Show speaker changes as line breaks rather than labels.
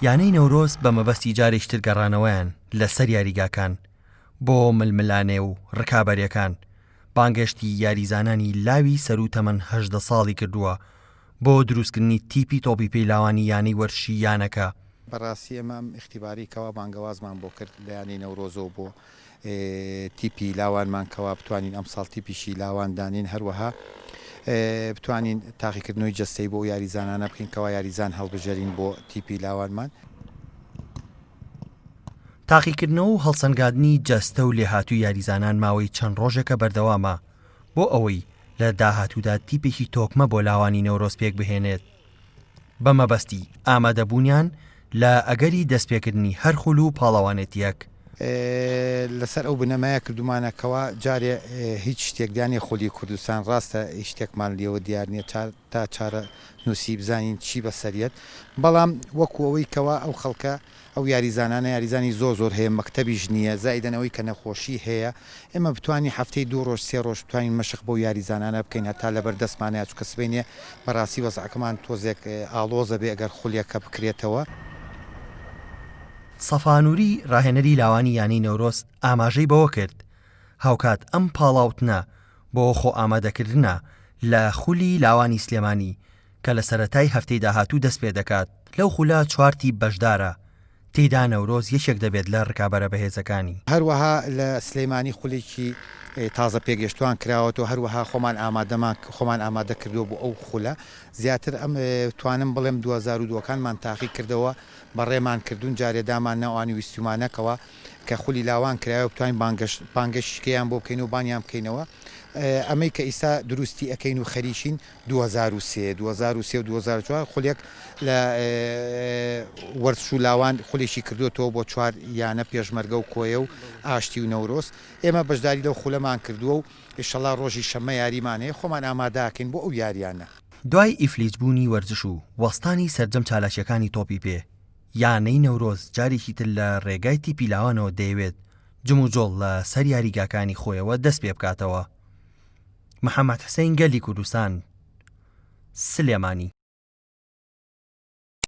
یانەی نەورۆز بە مەبەستی جارێکی تر گەڕانەوەیان لە سەر یاریگاکان بۆ ململانێ و ڕکابەریەکان بانگهێشتی یاریزانانی لاوی سەروو تەمەن 18 ساڵی کردووە بۆ دروستکردنی تیپی تۆپی پێی لاوانی یانەی وەرزشی یانەکە.
بەڕاستی ئێمە ئەم ئیختیبارەی کەوا بانگەوازمان بۆ کرد لە یانەی نەورۆزەوە بۆ تیپی لاوانمان کەوا بتوانین ئەمساڵ تیپیشی لاوان دانین هەروەها بتوانین تاقیکردنەوەی جەستەی بۆ ئەو یاریزانانە بکەین کەوا یاریزان هەڵبژێرین بۆ تیپی لاوانمان.
تاقیکردنەوە و هەڵسەنگاندنی جەستە و لێهاتووی یاریزانان ماوەی چەند ڕۆژێکە بەردەوامە بۆ ئەوەی لە داهاتوودا تیپێکی تۆکمە بۆ لاوانی نەورۆز پێکبهێنێت بە مەبەستی ئامادەبوونیان لە ئەگەری دەستپێکردنی هەر خول و پاڵەوانێتییەک.
لەسەر ئەو بنەمایە کردوومانە کەوا جارێ هیچ شتێک دیار نیە خولی کوردستان ڕاستە هیچ شتێکمان لێوە دیار نیە تا چارەنووسی بزانین چی بەسەر یەت بەڵام وەکو ئەوەی کەوا ئەو خەڵکە ئەو یاریزانانە یاریزانی زۆر زۆر هەیە مەکتەبیش نییە زائیدەن ئەوەی کە نەخۆشی هەیە ئێمە بتوانین هەفتەی دوو ڕۆژ سێ ڕۆژ بتوانین مەشق بەو یاریزانانە بکەین هەتا لەبەر دەستمانە چونکە سبەینێ بەڕاستی وەزعەکەمان تۆزێک ئاڵۆزە بێ ئەگەر خولێکە بکرێتەوە.
سەفا نوری راهێنەری لاوانی یانەی نەورۆز ئاماژەی بەوەکرد، هاوکات ئەم پاڵاوتنە بۆ خۆئامادەکردنە لە خولی لاوانی سلێمانی کە لە سەرەتای هەفتەی داهاتوو دەستپێدەکات، لەو خولە چوار تیپ بەشدارە، تێیدا نەورۆز یەکێک دەبێت لە رکابەرە بەهێزەکانی.
هەروەها لە سلێمانی خولێکی تازە پێگەشتوان کراوەتەوە، هەروەها خۆمان ئامادەمان خۆمان ئامادە کردووە بۆ ئەو خولە، زیاتر ئەم توانم بڵێم 2002 ەکانمان تاقی کردەوە بەڕێمان کردوون جارێ دامان ناوانی ویستومانە کەوا کە خولی لاوان کرایەوە بتوانین بانگەشت بانگەشتیان بۆ بکەین و بانیان بکەینەوە ئەمەی کە ئیستا دروستی ئەکەین و خەریکین 2003 2003 و 2004 خولێک لە وەرزش و لاوان خولێکی کردووەتەوە بۆ چوار یانە پێشمەرگە و کۆیە و ئاشتی و نەورۆز ئێمە بەشداری لەو خولەمان کردووە و ئیشەڵا ڕۆژی شەممە یاریمان هەیە خۆمان ئامادەکەین بۆ ئەو یاریانە.
دوای ئیفلیجبوونی وەرزش و وەستانی سەرجەم چالاکییەکانی تۆپی پێ، یانەی نەورۆز جارێکی تر لە رێگای تیپی لاوانەوە دەیەوێت جموجۆڵ لە سەر یاریگاکانی خۆیەوە دەست پێبکاتەوە. محەمەد حسین گەلی کوردستان، سلێمانی.